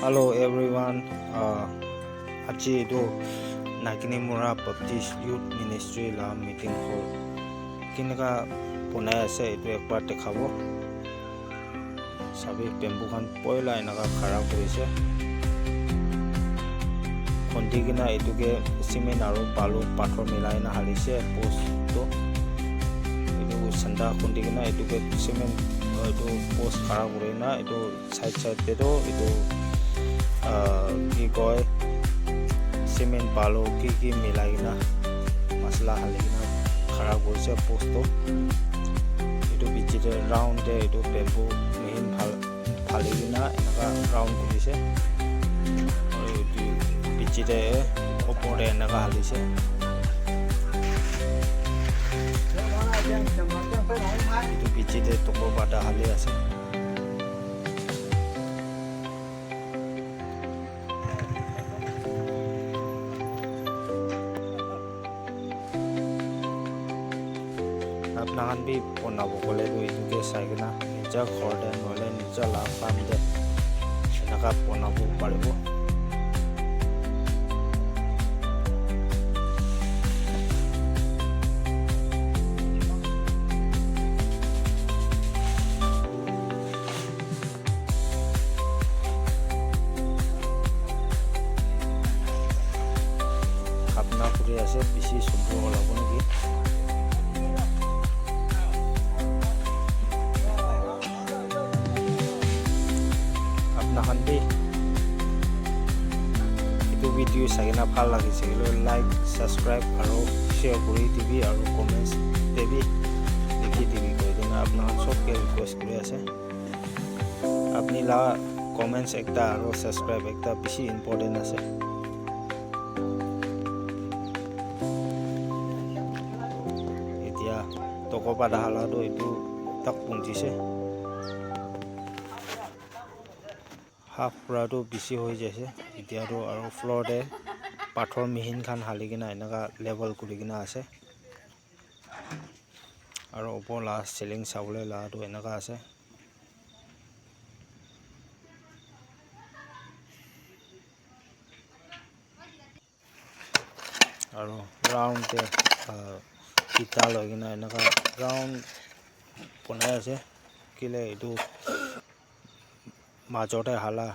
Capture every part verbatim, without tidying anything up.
Hello everyone, uh, aji etu Naginimora Baptist Youth Ministry la meeting hall. Kineka bonai ase etu ekbar dekhabo. Sabi bamboo khan poila enaka khara kuri ase. Khundi kena etu ke cement aru balu pathor milai na hali se post tu. Etu sanda khundi kena etu ke cement, uh, etu post khara kuri na etu side side te toh etu, ah, ki koi, cement balu ki ki milai kena masala hali kena khara kurise post toh. Etu piche te round te etu bamboo mihin phal phali kena enaka round kurise. Aru etu piche te opor te enaka halise. Etu piche te tokor bata hali ase. Apna khan bi bonabo koile tu etu ke sai kena nija ghor te nohoile nija la farm te enaka bonabo paribo. Khapna kuri ase, bishi sundur olabo naki. Apna khan bi etu video sai kena bhal lagise koile like, subscribe aru share kuri dibi aru comments te bi likhi dibi koi kena apna khan sob ke request kuri ase. Apni la comments ekta aru subscribe ekta bishi important ase. Etia toko pada hala tu etu tak punchise. Half pura tu bishi hoi jaise. Etia tu aru floor te pathor mihin khan hali kena enaka level kuri kena ase. Aru upor la ceiling sabole la tu enaka ase. Aru round te, ah, ita loi kena enaka round bonai ase. Kile etu majot te hala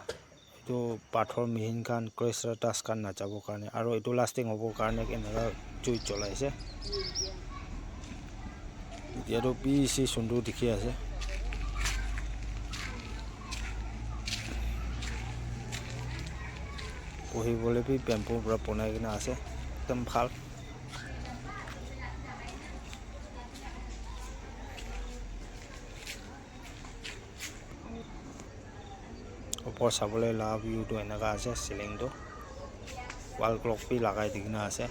etu pathor mihin khan, crash dust khan najabo karne, aru etu lasting hobo karne enaka jui cholai ase. Etia tu bishi sundur dikhi ase. Bohi bole bi bamboo para bonai kena ase, ekdum bhal. Upor sabole la view tu enaka ase, ceiling tu wall clock bi lagai di kena ase.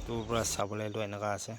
Dur para sabole tu enaka ase.